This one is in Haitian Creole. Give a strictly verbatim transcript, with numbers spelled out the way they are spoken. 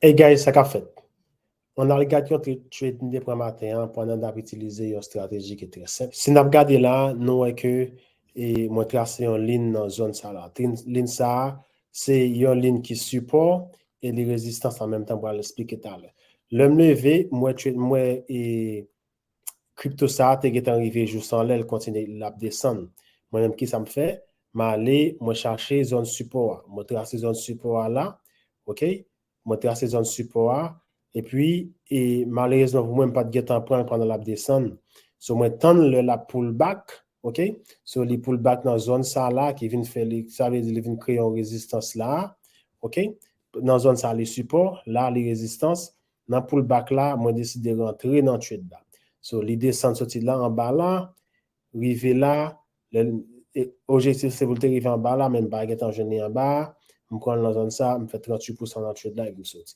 Hey guys, sa k ap fèt? Ann al gad yon trade, trade m te pran maten an pandan n ap itilize yon estrateji ki trè senp. Si n ap gade la, nou wè ke e mwen trase yon lin nan zòn sa la. Lin sa a, se yon lin ki sipò e li rezistans an menm tan, m pral eksplike talè. Lè m leve, m wè trade, m wè e kripto sa a te gentan rive jous anlè, l kontinye, l ap desann. Mwen menm, ki sa m fè? M ale, mwen chache zòn sipò a. Mwen trase zòn sipò a la, oke? Mwen trase zòn sipò a, epi e, malerezman pou mwen, m pa t gentan pran l pandan l ap desann. So, mwen tann lè l ap pull back, oke? So, li pull back nan zòn sa la, ki vin fè li, sa vle di li vin kreye yon rezistans la, oke? Nan zòn sa, li sipò, la, li rezistans. Nan pull back la, mwen deside rantre nan trade la. So, li desann soti la, anba la, rive la, lè, e, objektif se pou l te rive anba la, men m pa gentan jwenn li anba a. M pran l nan zòn sa, m fè tranntuit pousan nan trade la, epi m soti.